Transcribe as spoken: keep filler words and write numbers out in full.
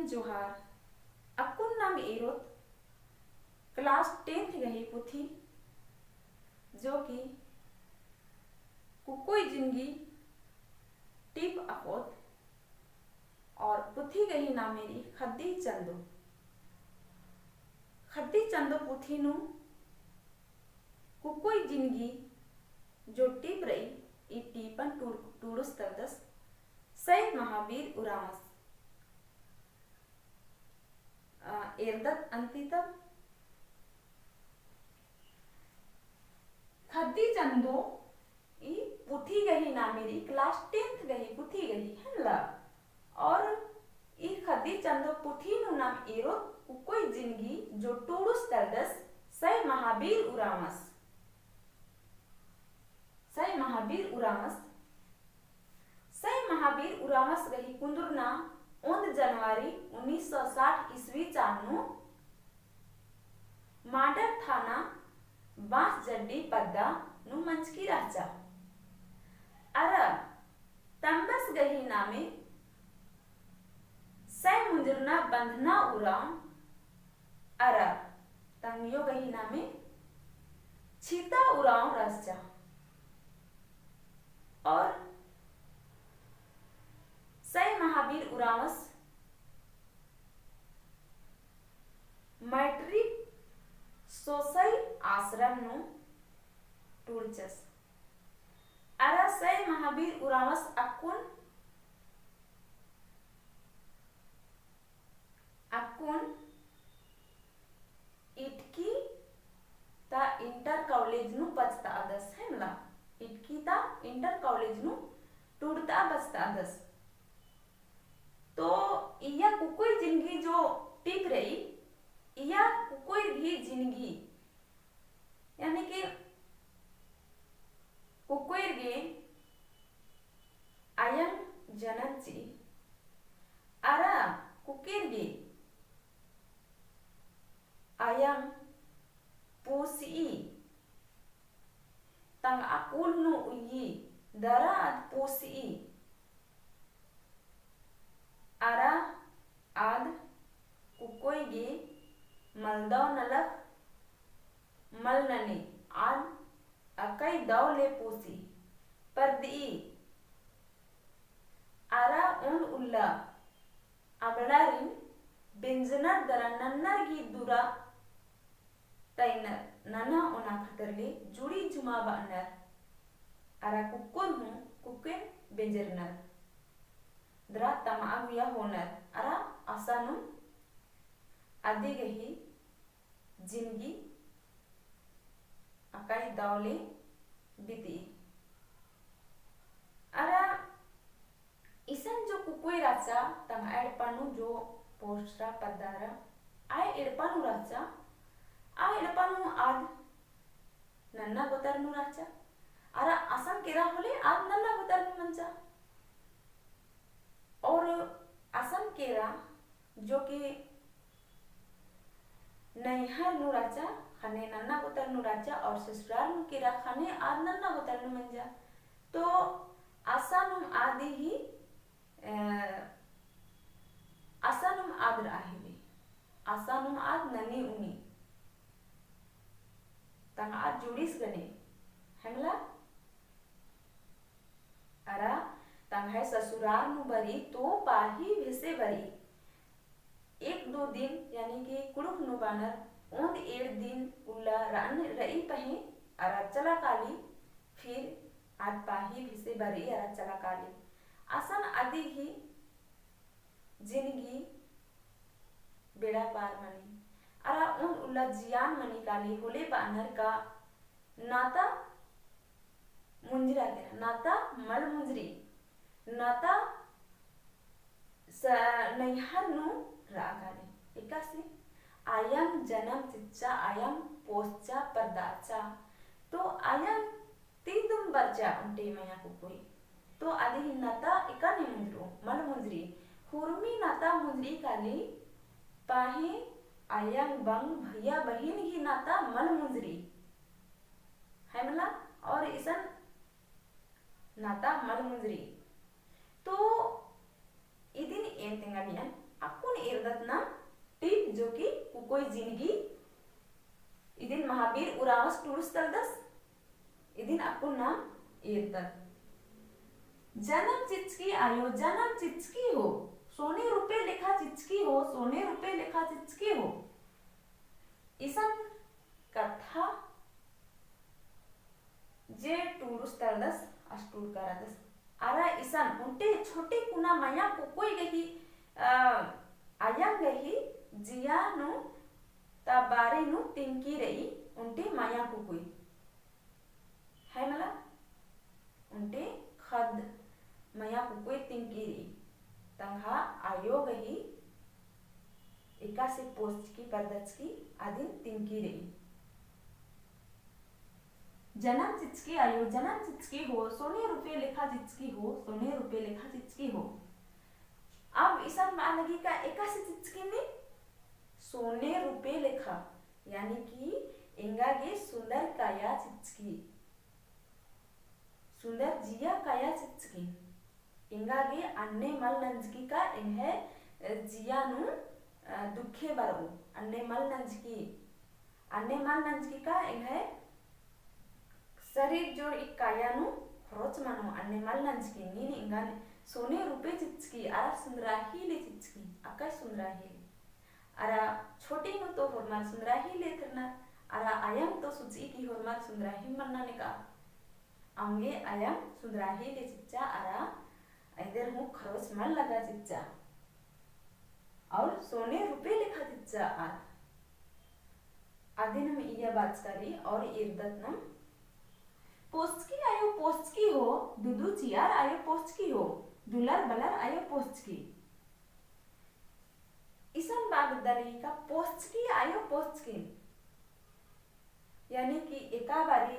जोहार। अक्कुन नाम एरोत class tenth गही पुथी, जो कि कुकोई जिनगी टीप अख़ोत, और पुथी गही नामे रई ख़द्दी चंदो। ख़द्दी चंदो पुथी नू कुकोई जिनगी जो टीप रई, ई टीपन टूड़-, टूड़ुस तरदस सैद महाबीर उराँवस। अ, एरदत अन्ती तब। ख़द्दी चंदो ई पुथी गही नामे रई, class tenth गही पुथी गही, है मला। और ई ख़द्दी चंदो पुथी नू नाम एरोत कुकोई जिनगी जो टूड़ुस तरदस सैद महाबीर उराँवस। सैद महाबीर उराँवस। सैद महाबीर उराँवस गही कुन्दुरना ओन्द जनवरी उन्नीस सौ साठ ईस्वी चान नू मांडर थाना बांसजड्डी पद्दा नू मंजकी रहचा। अरा तम्बस गही नामे सैद मुंजरना बंधना उराँव अरा तंग्यो गही नामे छीता उराँव रहचा। और सैद महाबीर उराँवस मैट्रिक सोसई आश्रम नू टूड़चस। अरा सैद महाबीर उराँवस अक्कुन अक्कुन इटकी ता इंटर कॉलेज नू बचतादस, है मला। इटकी ता इंटर कॉलेज नू टूड़ता बचतादस। तो इया कुकोई जिनगी जो टीप रई, इया कुकोई गही जिनगी, यानी कि कुकोई गे अयंग जनम चिई, अरा कुकोई गे अयंग पोसई, तंगआ कुल नू उइय्यी, दरा आद पोसई, अरा आद कुकोई गे मलदव नलख मल ननी, आद अकई दव ले पोसई, परदई, अरा ओन उल्ला अबड़ारिन बेंजनर दरा नन्नर गही दुरा तइनर, नना ओना खतर ले जुड़ी जुमा बअनर, अरा कुक्कोर हूँ कुक्कोन बेंजरनर, दरा तमआ गुया होनर, अरा असानुम अदी गही जिनगी अकई दव ले बितई। अरा इसन जो कुकोई रहचा, तंगआ एड़पा नू जो पोसरा पद्दारा, आ एड़पा नू रहचा, आ एड़पा नू आद नन्ना गोतर नू रहचा, अरा असन केरा होले आद नन्ना गोतर नू मंजा। और असन केरा जो कि नैहर नू रहचा, ख़ने नन्ना गोतर नू रहचा, और ससुरार नू केरा ख़ने आद नन्ना गोतर नू मंजा। तो असानुम आदी ही, अ, असानुम आद रआ हेले, असानुम आद ननी उनी, तंगआ आद जुड़िस गने, है मला? अरा तंग्है ससुरार नू बरई तो पाही भेसे बरई। एक दो दिन यानी कि कुँड़ुख़ नू बअनर ओन्द एंड़ दिन उल्ला रअन रई पहें अरा चला काली फिर आद पाही भेसे बरई अरा चला काली। असन अदी ही जिनगी बेड़ा पार मनी। अरा ओन्द उल्ला जियान मनी काली होले बअनर का नाता मुंजरा केरा, नाता मल मुंजरी, नाता स-, नैहर नू रआ काली। एकासे अयंग जनम चिच्चा, अयंग पोसचा, परदाचा, तो अयंग तीदुम बरचा ओन्टे मया कुकोई। तो अदी ही नाता एका ने मुंजरो, मल मुंजरी। हुरमी नाता मुंजरी काली, पाही अयंग बंग भैया बहिन ही नाता मल मुंजरी। है मला, और इसन नाता मल मुंजरी। तो इदिन एन तेंगा नियन अक्कुन एरदत नाम टीप जो कि कुकोई जिनगी। इदिन महावीर उराँवस टूड़ुस तलदस। इदिन अक्कुन नाम एरदत। जनम चिच्चकी आयो, जनम चिच्चकी हो, सोने रुपे लेखा चिच्चकी हो, सोने रुपे लेखा चिच्चकी हो। इसन कत्था जे टूड़ुस तलदस, आस टूड़का रअदस। अरा इसन ओन्टे छोटे कुना मया कुकोई गही, अ, अयंग गही जिया नू ता बारे नू तिंकी रई, ओन्टे मया कुकोई। है मला? ओन्टे ख़द्द मया कुकोई तिंकी रई। तंग्है आयो गही एकासे पोसचकी परदचकी अदिन तिंकी रई। जनम चिच्चकी आयो, जनम चिच्चकी हो, सोने रुपे लेखा चिच्चकी हो, सोने रुपे लेखा चिच्चकी हो। अब इसन मना लगी का एकासे चिच्चकी नी? सोने रुपे लेखा, यानी कि एंगा गे सुंदर काया चिच्चकी। सुंदर जिया काया चिच्चकी। एंगा गे अन्ने मल नंजकी का एंग्है, अ, जिया नू, अ, दुखे बरओ। अन्ने मल नंजकी। अन्ने मल नंजकी का एंग्है शरीर जोड़ ई काया नू खरोच मनो। अन्ने मल नंजकी। नीन एंगन सोने रुपे चिच्चकी, अरा सुंदराही ले चिच्चकी। अकय सुंदराही ले। अरा छोटी नू तो होरमर सुंदराही ले एथरनर, अरा अयंग तो सुचई कि होरमर सुंदराही मन्ना नेका। अवंगे अयंग सुंदराही ले चिच्चा अरा एन्देर हूँ खरोच मल लगा चिच्चा। और सोने रुपे लेखा चिच्चा आर। अदिन नाम इया बाचका रई और एरदत नाम। पोसचकी आयो पोसचकी हो, दुदु चिअर आयो पोसचकी हो, दुलर बलर आयो पोसचकी। इसन बागदली का पोसचकी आयो पोसचकी। यानी कि एका बारी